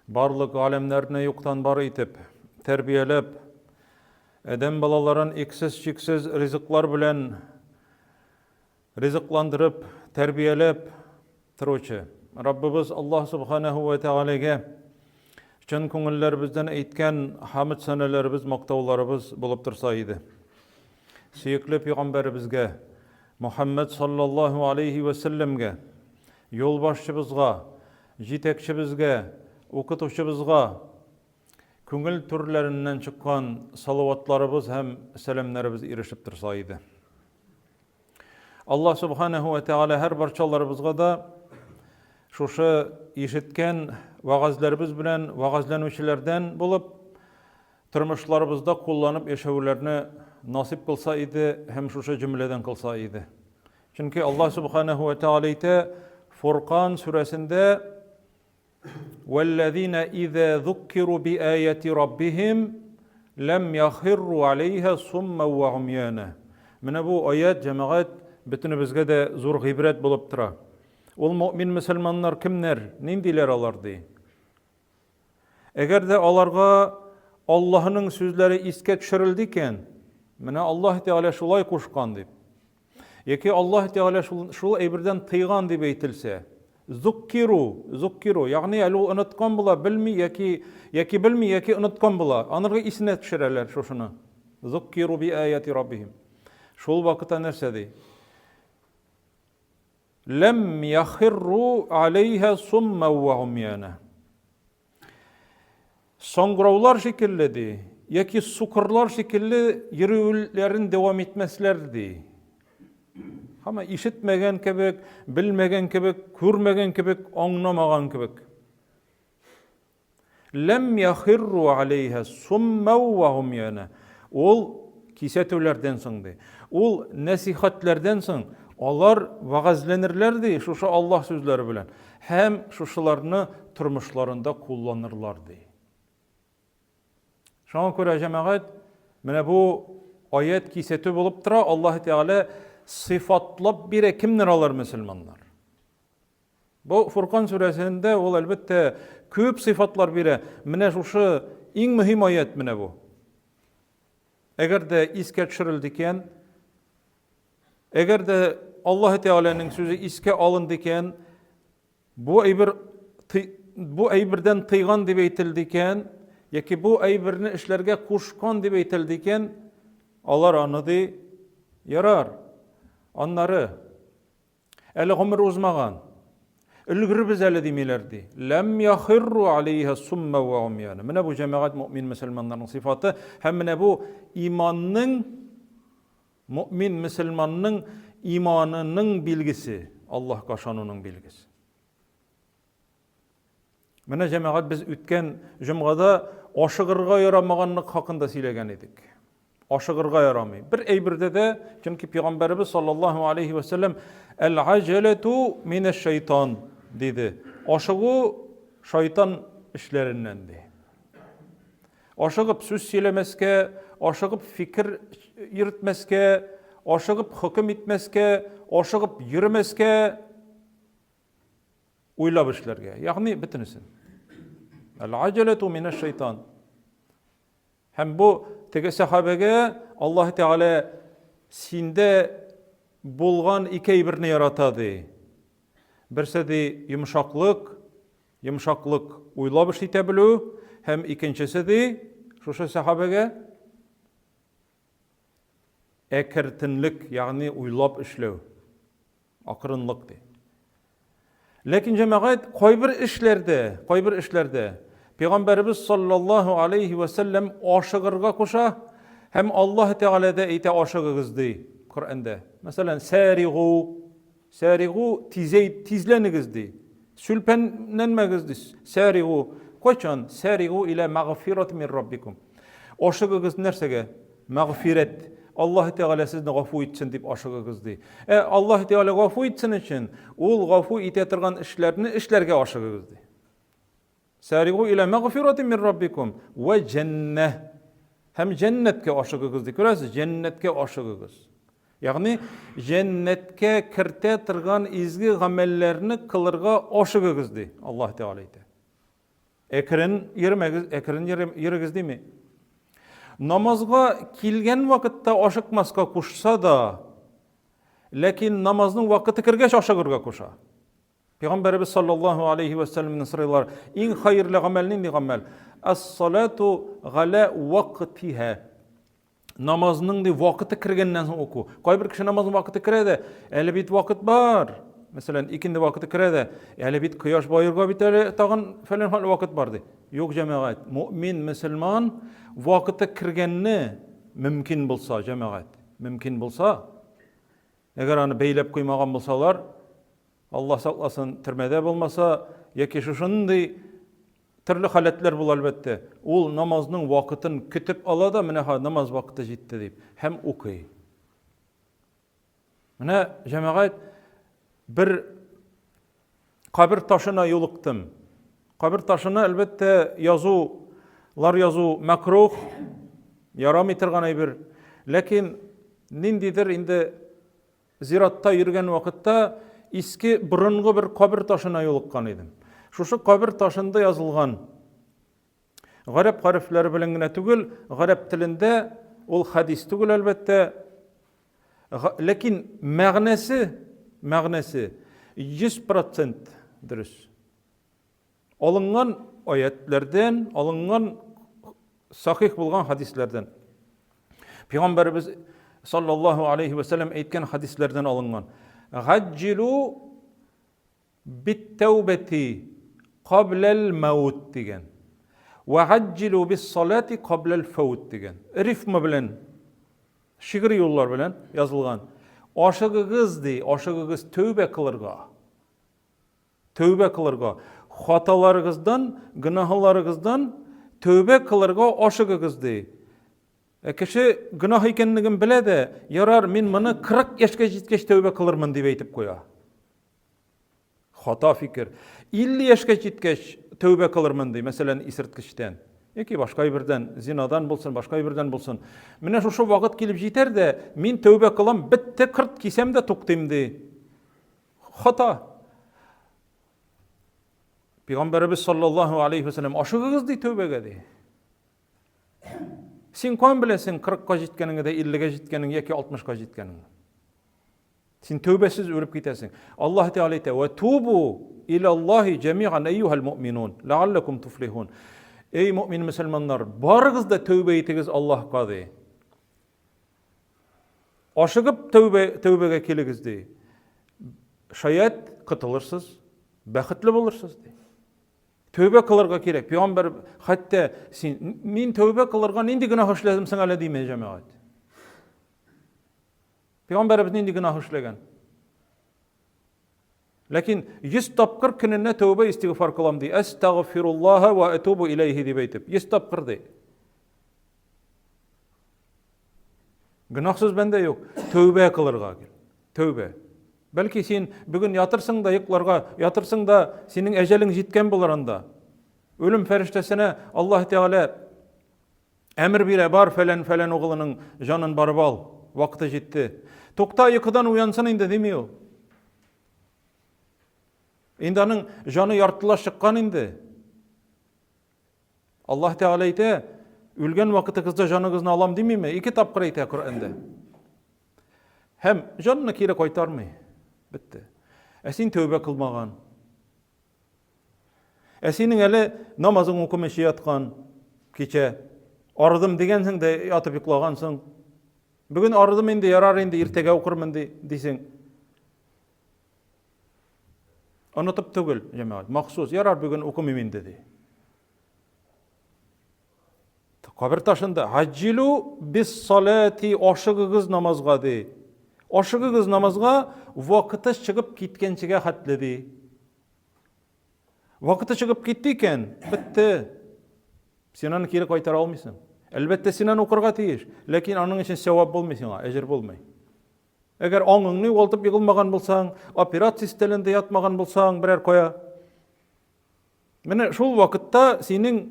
Барлык галәмнәрне юктан бар итеп, тәрбияләп, адәм балаларын иксез-чиксез ризыклар белән ризыкландырып, тәрбияләп торучы Раббыбыз Аллаһ Субханаһу ва Тәгаләгә чын күңелләребездән әйткән хамд сәнәләребез, мактауларыбыз булып торса иде. Сөекле пәйгамбәребезгә, Мухаммад саллаллаһу алейхи ва сәлләмгә, юлбашчыбызга, җитәкчебезгә, укытучыбызга күңел түрләреннән чыккан салаватларыбыз һәм сәламнәребез ирешеп торса иде. Аллаһ Субханаһу ва Тәгалә һәр барчаларыбызга да шушы ишеткән вәгазьләребез белән вәгазьләнүчеләрдән булып, тормышларыбызда кулланып яшәүләрне насыйп кылса иде һәм шушы җөмләдән кылса иде. Чөнки Аллаһ Субханаһу ва Тәгалә әйтә Фуркан сүрәсендә Вәлләзина иза зуккиру би аяти раббихим ләм яхирру алейха сумма ва умяна. Менә бу аят, җәмәгать, бөтенебезгә дә зур гыйбрәт булып тора. Ул мөмин мөселманнар кемнәр, ниндиләр алар ди? Әгәр дә аларга Аллаһының сүзләре искә төшерелде икән, менә Аллаһ Тәгалә шулай кушкан дип, Яки Аллаһ Тәгалә шул, шул әйбердән тыйган дип әйтелсә, зуккиру, зуккиру, ягъни әле ул оныткан була, белми яки яки белми, яки оныткан була. Анырга исенә төшерәләр шушыны. Зуккиру би аяти раббихим. Шул вакытта нәрсә ди? Ләм яхирру алейха сумма ва умяна. Саңгыраулар шикелле, ди, яки сукырлар шикелле йөрүләрен дәвам итмәсләр, ди. Һәм ишетмәгән кебек, белмәгән кебек, күрмәгән кебек, аңламаган кебек. Ләм яхирру алейха суммау ва умяна. Ул кисәтүләрдән соң ди. Ул нәсихәтләрдән соң алар вәгазьләнерләр ди, шушы Аллаһ сүзләре белән. Һәм шушыларны тормышларында кулланырлар ди. Шуңа күрә җәмәгать, менә бу аят кисәтү булып тора, Аллаһ Тәгалә сыйфатлап бирә, кемнәр алар мөселманнар. Бу Фуркан сүрәсендә ул әлбәттә күп сыйфатлар бирә. Менә шушы иң мөһим аят менә бу. Әгәр дә искә төшерелде икән, әгәр дә Аллаһ Тәгаләнең сүзе искә алынды икән, бу әйбер бу әйбердән тыйган дип әйтелде икән, яки бу әйберне эшләргә кушкан дип әйтелде икән, алар аны ди, ярар. Аннары Әле гомер узмаган. Өлгербез әле димиләр ди. Ләм яхирру алейха сумма ва умяна. Менә бу җәмәгать мөмин мөселманнарның сыйфаты һәм менә бу иманның мөмин мөселманның иманының билгесе, Аллаһка ышануның билгесе. Менә җәмәгать без үткән җомгада ашыгырга ярамаганлык хакында сөйләгән идек. Ашыгырга ярамый. Бер әйбердә дә, чөнки пәйгамбәребез саллаллаһу алейхи ва сәлләм әл-аҗалату минәш шайтан диде. Ашыгу шайтан эшләреннән ди. Ашыгып сүз сөйләмәскә, ашыгып фикер йөртмәскә, ашыгып хөкем итмәскә, ашыгып йөрмәскә, Уйлап эшләргә, ягъни бөтенесен. Әл-аҗалату минәш шайтан. Һәм бу теге сәхабәгә Аллаһ Тәгалә синдә булган ике әйберне ярата ди. Берсе ди йомшаклык, йомшаклык уйлап эш итә белү, һәм икенчесе ди шушы сәхабәгә әкертенлек, ягъни уйлап эшләү. Акрынлык ди. Ләкин җәмәгать кайбер эшләрдә, кайбер эшләрдә Пәйгамбәребез саллаллаһу алейхи ва сәлләм ашыгырга куша һәм Аллаһ Тәгалә дә әйтә ашыгыгыз ди Коръәндә. Мәсәлән, сәригу, сәригу тизәй, тизләнегез ди. Сүлпәнләнмәгез ди. Сәригу. Кайчан? Сәригу илә мәгъфират мин раббикум. Ашыгыгыз нәрсәгә? Мәгъфирәт. Аллаһ Тәгалә сезне гафу итсен дип ашыгыгыз ди. Ә Аллаһ Тәгалә гафу итсен өчен, ул гафу итә торган эшләрне эшләргә ашыгыгыз ди. Сәригу илә мәгъфирати мин раббикум ва җәннә. Һәм җәннәткә ашыгыгыз ди. Күрәсез, җәннәткә ашыгыгыз. Ягъни җәннәткә кертә торган изге гамәлләрне кылырга ашыгыгыз ди Аллаһ Тәгалә әйтә. Әкрен йөрмәгез, әкрен йөрегез дими. Намазга килгән вакытта ашыкмаска кушса да, ләкин намазның вакыты кергәч ашыгырга куша. Пәйгамбәребез саллаллаһу алейхи ва сәлләмнән сорыйлар, иң хәерле гамәл нинди гамәл? Ас-салату галя вактиһа. Намазның ди вакыты кергәннән соң уку. Кайбер кеше намазның вакыты керә дә, әле бит вакыт бар. Мәсәлән, икенде вакыты керә дә, әле бит кояш баерга бит әле тагын фәлән хәл вакыт бар ди. Юк, җәмәгать, мөмин мөселман вакыты кергәнне мөмкин булса, җәмәгать, мөмкин булса, әгәр аны бәйләп куймаган булсалар, Алла сакласын, төрмәдә булмаса, яки шушындый Төрле халәтләр була, әлбәттә. Ул намазның вакытын көтеп ала да, менә ха, намаз вакыты җитте дип, һәм укый. Менә, җәмәгать, бер кабер ташына юлыктым. Кабер ташына, әлбәттә, язулар язу мәкрух, ярамый торган әйбер. Ләкин ниндидер инде Зиратта йөргән вакытта иске борынгы бер кабер ташына юлыккан идем. Шушы кабер ташында язылган гарәп хәрефләре белән генә түгел, гарәп телендә ул хәдис түгел, әлбәттә, ләкин мәгънәсе, мәгънәсе 100% дөрес. Алынган аятләрдән, алынган сахих булган хадисләрдән. Пәйгамбәребез саллаллаһу алейхи ва сәлләм әйткән хадисләрдән алынган. Гаҗҗилу бит-тәүбәти кабләл мәүт дигән. Ва гаҗҗилу бис-салати кабләл фәүт дигән. Рифма белән шигъри юллар белән язылган. Ашыгыгыз ди, ашыгыгыз тәүбә кылырга. Тәүбә кылырга. Хаталарыгыздан, гөнаһларыгыздан тәүбә кылырга ашыгыгыз, ди. Ә кеше гөнаһ икәнлеген белә дә, ярар, мин моны 40 яшькә җиткәч тәүбә кылырмын дип әйтеп куя. Хата фикер. 50 яшькә җиткәч тәүбә кылырмын ди, мәсәлән, исерткечтән. Яки башка әйбердән, зинадан булсын, башка әйбердән булсын. Менә шушы вакыт килеп җитәр дә, мин тәүбә кылам, бетте, кырт кисәм дә туктыйм ди. Хата. Пәйгамбәребез саллаллаһу алейхи ва сәлләм ашыгыгыз ди тәүбәгә ди. Син каян беләсең 40-ка җиткәнеңне дә, 50-гә җиткәнең яки 60-ка җиткәнеңне? Син тәүбәсез үлеп китәсең. Аллаһ Тәгалә әйтә: "Ва тубу илаллаһи җәмиан әйюһал муъминун, ләалләкум туфлихун." Эй муъмин мөселманнар, барыгыз да тәүбә итегез Аллаһка ди. Ашыгып тәүбә, тәүбәгә килегез, ди. Шаять котылырсыз, бәхетле булырсыз, ди. Тәүбә кылырга кирәк. Пәйгамбәр хәтта син мин тәүбә кылырга нинди гөнаһ эшләдем соң әле димә, җәмәгать. Пәйгамбәребез нинди гөнаһ эшләгән? Ләкин 100 тапкыр көненә тәүбә истигъфар кылам ди. Әстәгъфируллаһа ва атубу иләйһи дип әйтеп. 100 тапкыр ди. Гөнаһсыз бәндә юк. Тәүбә кылырга кил. Тәүбә. Бәлки син бүген ятырсың да йокларга, ятырсың да синең әҗәлең җиткән булыр анда. Үлем фәрештәсенә Аллаһ Тәгалә әмер бирә, бар фәлән фәлән угылының җанын барып ал. Вакыты җитте. Тукта, йокыдан уянсын инде дими ул. Инде аның җаны яртылаш чыккан инде. Аллаһ Тәгалә әйтә, үлгән вакытыгызда җаныгызны алам димиме? Ике тапкыр әйтә Коръәндә. Һәм җанны кире кайтармый. Бетте. Ә син тәүбә кылмаган. Ә синең әле намазың укымыйча яткан кичә. Арыдым дигәнсең дә ятып йоклагансың. Бүген арыдым инде, ярар инде, иртәгә укырмын ди, дисең. Онытып түгел, җәмәгать, махсус, ярар бүген укымыйм инде ди. Кабер ташында хаҗилу бис салати ашыгыгыз намазга ди. Ашыгыгыз намазга вакыты чыгып киткәнчегә хәтле ди. Вакыты чыгып китте икән, бетте. Син аны кире кайтара алмыйсың. Әлбәттә, син аны укырга тиеш, ләкин аның өчен сәвап булмый сиңа, әҗер булмый. Әгәр аңыңны югалтып егылмаган булсаң, операция өстәлендә ятмаган булсаң, берәр кая. Менә шул вакытта синең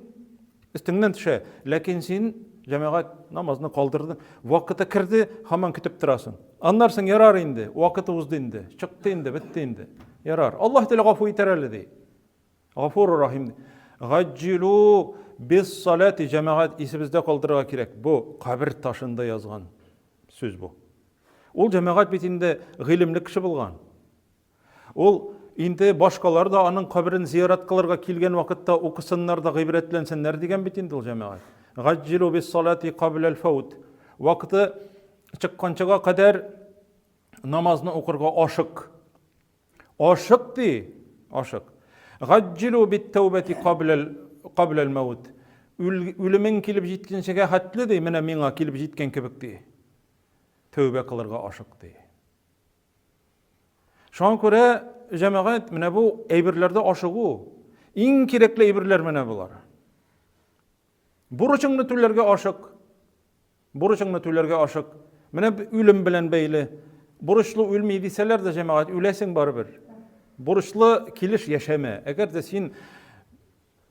өстеңнән төшә. Ләкин син җәмәгать намазны калдырдың. Вакыты керде, һаман көтеп торасың. Аннан соң ярар инде, вакыты узды инде, чыкты инде, бетте инде. Ярар. Аллаһ Тәгалә гафу итәр әле ди. Гафур Рахим. Гаҗҗилу бис салати җәмәгать исебездә калдырырга кирәк. Бу кабер ташында язган сүз бу. Ул җәмәгать бит инде гыйлемле кеше булган. Ул инде башкалар да аның каберен зиярат кылырга килгән вакытта укысыннар да гыйбрәтләнсеннәр дигән бит инде ул җәмәгать. Гаҗҗилу бис салати кабла аль-фаут. Вакыты чыкканчыга кадәр намазны укырга ашык. Ашык ди, ашык. Гаҗҗилу бит тәүбәти кабләл мәүт. Үлемең килеп җиткәнчегә хәтле ди, менә миңа килеп җиткән кебек ди. Тәүбә кылырга ашык ди. Шуңа күрә җәмәгать менә бу әйберләрдә ашыгу. Иң кирәкле әйберләр менә болар. Бурычыңны түләргә ашык. Бурычыңны түләргә ашык. Менә үлем белән бәйле. Бурычлы үлми дисәләр дә, җәмәгать, үләсең барыбер. Бурычлы килеш яшәмә. Әгәр дә син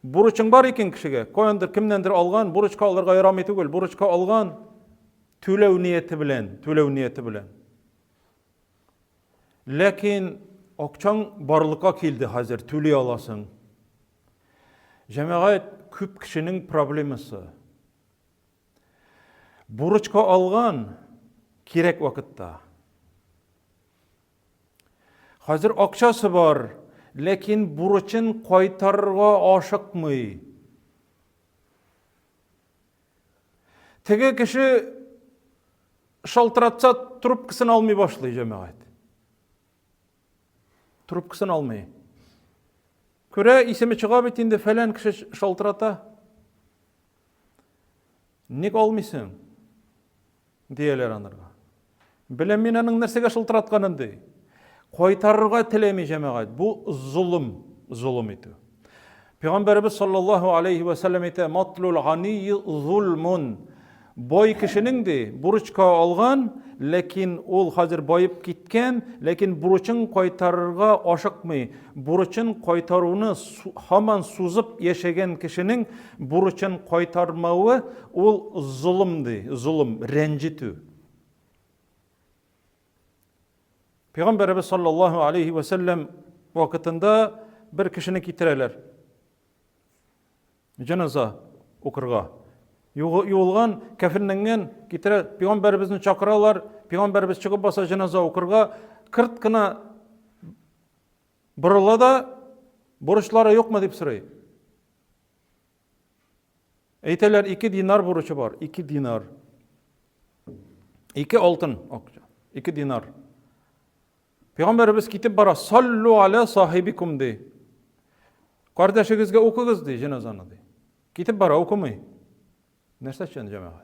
бурычың бар икән кешегә, каяндыр кемнәндер алган, бурычка алырга ярамый түгел, бурычка алган түләү нияте белән, түләү нияте белән. Ләкин акчаң барлыкка килде хәзер, түли аласың. Җәмәгать күп кешенең проблемасы. Бурычка алган кирәк вакытта. Хәзер акчасы бар, ләкин бурычын кайтарырга ашыкмый. Теге кеше шалтыратса, трубкасын алмый башлый җәмәгать. Трубкасын алмый. Күрә, исеме чыга бит инде, фәлән кеше шалтырата. Ник алмыйсың? Дияләр анарга. Беләм мин аның нәрсәгә шылтыратканын ди. Кайтарырга теләми җәмәгать. Бу золым, золым итү. Пәйгамбәребез саллаллаһу алейхи ва сәлләм әйтә, "Матлул ганийи зулмун." Бай кешенең ди, бурычка алган, ләкин ул хәзер баеп киткән, ләкин бурычын кайтарырга ашыкмый. Бурычын кайтаруны һаман сузып яшәгән кешенең бурычын кайтармавы ул золым ди, золым, рәнҗетү. Пәйгамбәребез саллаллаһу алейхи ва сәлләм вакытында бер кешене китерәләр. Җеназа укырга. Юылган, кәфенләнгән китерә, пәйгамбәребезне чакыралар, пәйгамбәребез чыгып баса җеназа укырга, кырт кына борыла да, бурычлары юкмы дип сорый. Әйтәләр, 2 динар бурычы бар, 2 динар. 2 алтын акча, 2 динар. Пәйгамбәребез китеп бара, саллу аля сахибикум ди. Кардәшегезгә укыгыз ди җеназаны ди. Китеп бара, укымый. Нәрсә өчен җәмәгать?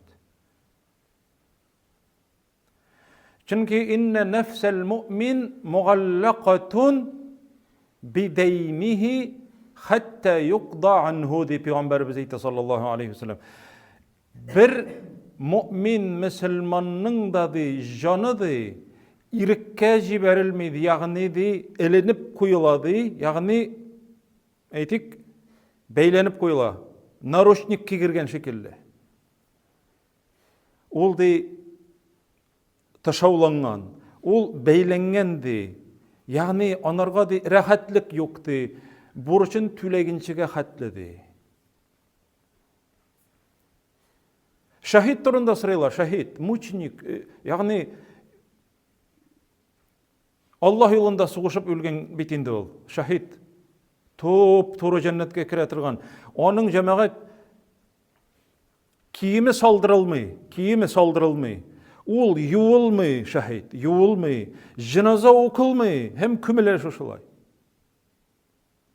Чөнки инна нәфсәл муъмин мугаллакатун бидәйнихи хәтта юкда анһу ди пәйгамбәребез әйтә саллаллаһу алейхи вәсәлләм. Бер мөмин мөселманның да ди җаны ди иреккә җибәрелми ди, ягъни ди эленеп куела ди, ягъни әйтик бәйләнеп куела, наручник кигергән шикелле. Ул ди тышауланган, ул бәйләнгән ди. Ягъни анарга ди рәхәтлек юк ди, бурычын түләгенчегә хәтле ди. Шәһид турында сорыйлар, шәһид, мученик, э, ягъни Аллаһ юлында сугышып үлгән бит инде ул, шәһид. Туп туры җәннәткә керә торган. Аның җәмәгать киеме салдырылмый, киеме салдырылмый. Ул юылмый, шәһид, юылмый. Җеназа укылмый һәм күмелә шушылай.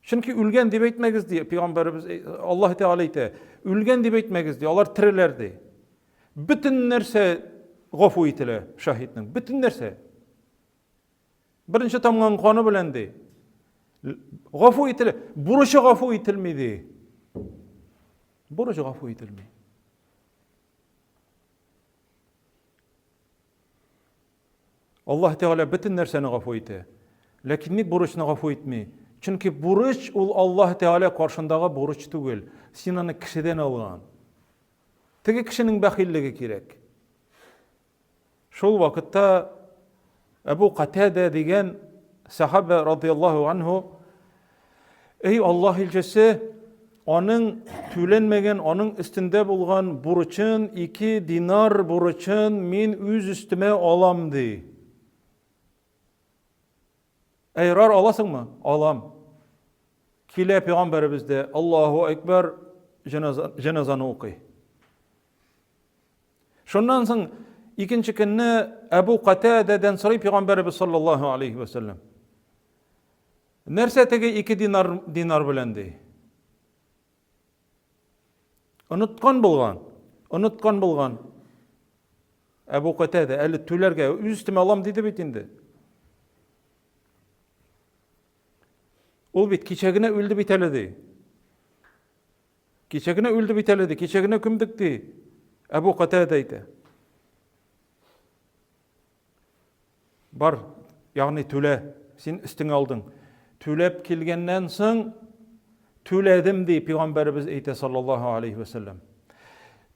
Чөнки үлгән дип әйтмәгез ди, пәйгамбәребез э, Аллаһ Тәгалә әйтә. Үлгән дип әйтмәгез ди, алар тереләр ди. Бөтен нәрсә гафу ителә шаһитнең, бөтен нәрсә. Беренче тамган каны белән ди. Гафу ителә, бурычы гафу ителми ди. Бурычы гафу ителми. Аллаһ Тәгалә бөтен нәрсәне гафу итә. Ләкин ник бурычны гафу итми? Чөнки бурыч ул Аллаһ Тәгалә каршындагы бурыч түгел. Син аны кешедән алган. Теге кешенең бәхиллеге кирәк. Шул вакытта Әбу Катада дигән сахаба радияллаһу анһу Эй Аллаһ илчесе, Аның түләнмәгән, аның өстендә булган бурычын, 2 динар бурычын мин үз өстемә алам, ди. Ә ярар, аласыңмы? Алам. Килә пәйгамбәребез дә, Аллаһу әкбәр, җеназаны укый. Шуннан соң икенче көнне Әбу Катадәдән сорый пәйгамбәребез саллаллаһу алейхи ва сәлләм. Нәрсә теге ике динар, динар белән ди? Оныткан булган. Оныткан булган. Әбу Катада әле түләргә үз өстемә алам диде бит инде. Ул бит кичә генә үлде бит әле ди. Кичә генә үлде бит әле ди, кичә генә күмдек ди. Әбу Катада әйтә. Бар, ягъни түлә, син өстеңә алдың. Түләп килгәннән соң, түләдем ди пәйгамбәребез әйтә саллаллаһу алейхи ва сәлләм.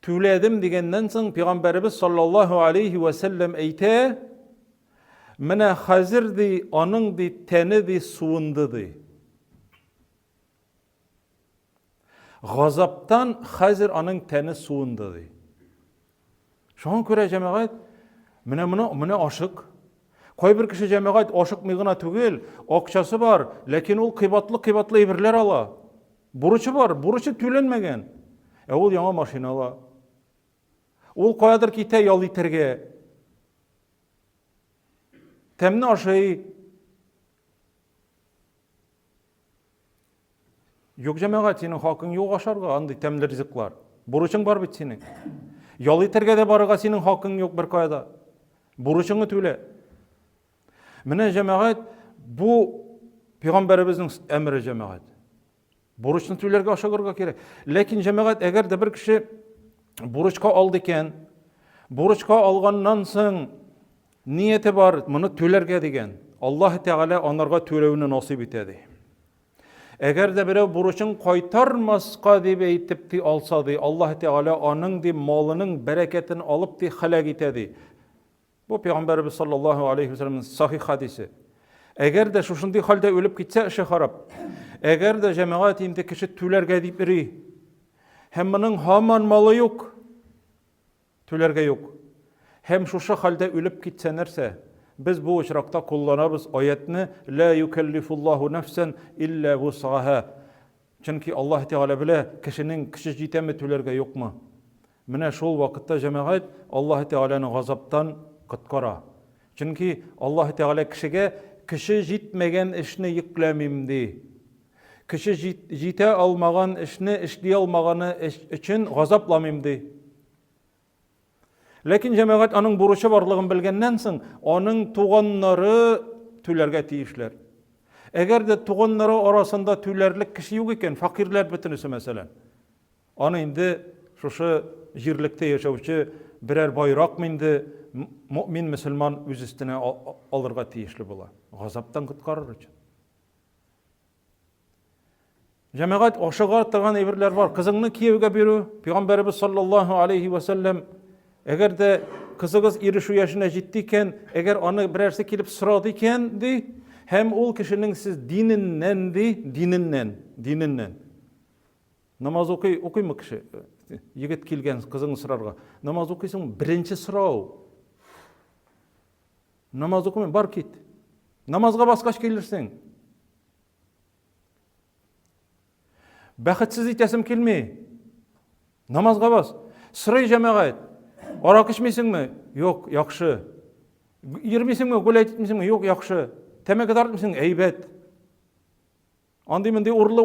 Түләдем дигәннән соң пәйгамбәребез саллаллаһу алейхи ва сәлләм әйтә, менә хәзер ди, аның ди тәне ди суынды ди. Газаптан хәзер аның тәне суынды, ди. Шуңа күрә җәмәгать, менә моны, менә ашык. Кайбер кеше җәмәгать ашыкмый гына түгел, акчасы бар, ләкин ул кыйбатлы-кыйбатлы әйберләр ала. Бурычы бар, бурычы түләнмәгән. Ә ул яңа машина ала. Ул каядыр китә ял итәргә. Тәмне ашый. Юк, җәмәгать, синең хакың юк ашарга андый тәмле ризыклар. Бурычың бар бит синең. Ял итәргә дә барырга синең хакың юк бер кая да. Бурычыңны түлә. Менә җәмәгать, бу пәйгамбәребезнең әмере җәмәгать. Бурычны түләргә ашыгырга кирәк. Ләкин җәмәгать, әгәр дә бер кеше бурычка алды икән, бурычка алганнан соң нияте бар, моны түләргә дигән. Аллаһ Тәгалә анарга түләүне насыйп итә ди. Әгәр дә берәү бурычын кайтармаска дип әйтеп ди алса ди, Аллаһ Тәгалә аның ди малының бәрәкәтен алып ди хәләк итә ди. Бу пәйгамбәребез саллаллаһу алейхи вәсәлләмнең сахих хадисе. Әгәр дә шушындый хәлдә үлеп китсә, эше харап. Әгәр дә җәмәгать инде кеше түләргә дип йөри, һәм моның һаман малы юк, Түләргә юк. Һәм шушы хәлдә үлеп китсә нәрсә? Без бу очракта кулланабыз аятьне, Лә юкәллифуллаһу нәфсән илля вусгаһа. Чөнки Аллаһ Тәгалә белә, кешенең көче җитәме түләргә юкмы. Менә шул вакытта җәмәгать Аллаһ Тәгаләне газаптан коткара. Чөнки Аллаһ Тәгалә кешегә көче җитмәгән эшне йөкләмим ди. Көче җитә алмаган эшне эшли алмаганы өчен газапламыйм ди. Ләкин җәмәгать аның бурычы барлыгын белгәннән соң, аның туганнары түләргә тиешләр. Әгәр дә туганнары арасында түләрлек кеше юк икән, факирләр бөтенесе мәсәлән. Аны инде шушы җирлектә яшәүче берәр байракмы инде мөмин мөселман үз өстенә алырга тиешле була. Газаптан коткарыр өчен. Җәмәгать ашыга торган әйберләр бар. Кызыңны кияүгә бирү, Пәйгамбәребез саллаллаһу алейхи ва сәлләм, әгәр дә кызыгыз ирешү яшенә җитте икән, әгәр аны берәрсе килеп сорады икән, ди, һәм ул кешенең сез диненнән, ди, диненнән, диненнән. Намаз укый, укыймы кеше? Егет килгән кызыңны сорарга. Намаз укыйсың, беренче сорау. Намаз укымыйм, бар кит. Намазга баскач килерсең. Бәхетсез итәсем килми. Намазга бас. Сорый җәмәгать. Арак эчмисеңме? Юк, яхшы. Йөрмисеңме? Гулять итмисеңме? Юк, яхшы. Тәмәке тартмыйсың? Әйбәт. Андый мондый урлы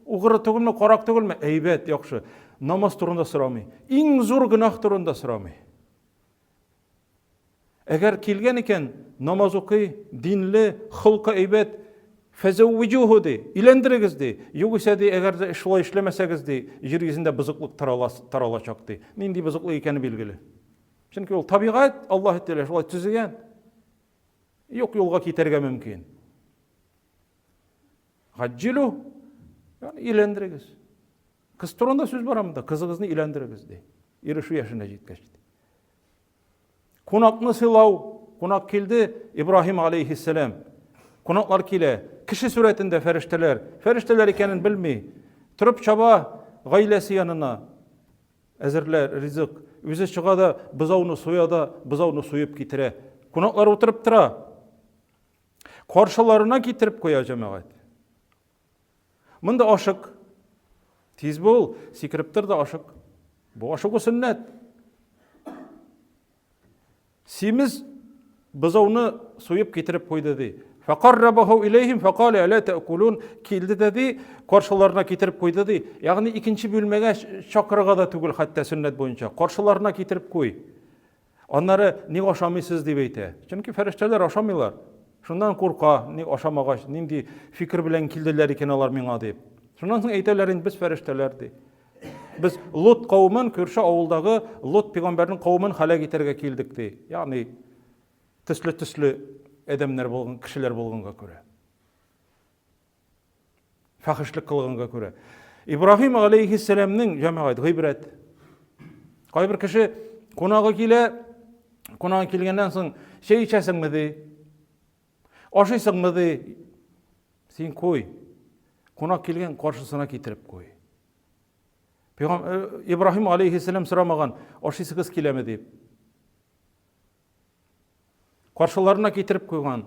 угры түгелме, карак түгелме? Әйбәт, яхшы. Намаз турында сорамый. Иң зур гөнаһ турында сорамый. Әгәр килгән икән, намаз укый, динле, холкы әйбәт, фәзәүвиҗуху ди, өйләндерегез ди. Югыйсә ди, әгәр дә шулай эшләмәсәгез ди, җир йөзендә бозыклык таралачак ди. Нинди бозыклык икәне билгеле. Чөнки ул табигать, Аллаһ Тәгалә шулай төзегән. Юк юлга китәргә мөмкин. Гаҗҗилу, ягъни өйләндерегез. Кыз турында сүз бара монда, кызыгызны өйләндерегез ди. Ирешү яшенә җиткәч ди. Кунакны сыйлау, кунак килде, Ибраһим алейхиссәлам. Кунаклар килә, кеше сурәтендә фәрештәләр, фәрештәләр икәнен белми. Торып чаба гаиләсе янына. Әзерлә ризык. Үзе чыга да бозауны суя да, бозауны суеп китерә. Кунаклар утырып тора. Каршыларына китереп куя җәмәгать. Монда ашык. Тиз бул, сикереп тор да ашык. Бу ашыгу сөннәт. Симез бозауны суеп китереп куйды ди. Фақаррабаху илейхим фақали аля таакулун килде дә ди, каршыларына китереп куйды ди. Ягъни икенче бүлмәгә чакырырга да түгел хәтта сөннәт буенча. Каршыларына китереп куй. Аннары ник ашамыйсыз дип әйтә. Чөнки фәрештәләр ашамыйлар. Шуннан курка, ник ашамагач, нинди фикер белән килделәр икән алар миңа дип. Шуннан соң әйтәләр инде без фәрештәләр ди. Без Лот кавемен, күрше авылдагы Лот пәйгамбәрнең кавемен һәлак итәргә килдек ди. Ягъни төсле-төсле адәмнәр булган, кешеләр булганга күрә. Фахишлек кылганга күрә. Ибраһим алейхиссәламнең җәмәгать гыйбрәт. Кайбер кеше кунагы килә, кунагы килгәннән соң чәй эчәсеңме ди? Ашыйсыңмы ди? Син куй. Кунак килгән каршысына китереп куй. Пәйгам э, Ибраһим алейхиссәлам сорамаган, ашыйсыгыз киләме дип. Каршыларына китереп куйган.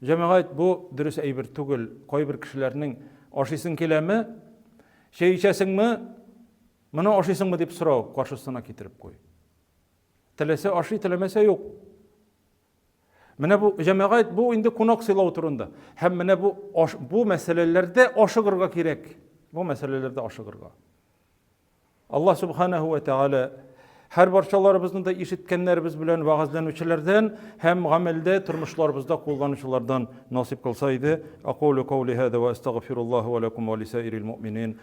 Җәмәгать, бу дөрес әйбер түгел. Кайбер кешеләрнең ашыйсың киләме? Чәй эчәсеңме? Моны ашыйсыңмы дип сорау каршысына китереп куй. Теләсә ашый, теләмәсә юк. Менә бу җәмәгать, бу инде кунак сыйлау турында. Һәм менә бу аш, бу мәсьәләләрдә ашыгырга кирәк. Бу мәсьәләләрдә ашыгырга. Аллаһ субханаһу ва тааля һәр барчаларыбызны да ишеткәннәребез белән вәгазьләнүчеләрдән һәм гамәлдә тормышларыбызда кулланучылардан насыйп кылса иде. Акулу каули һада ва астагфируллаһа ва лакум ва лисаирил муъминин.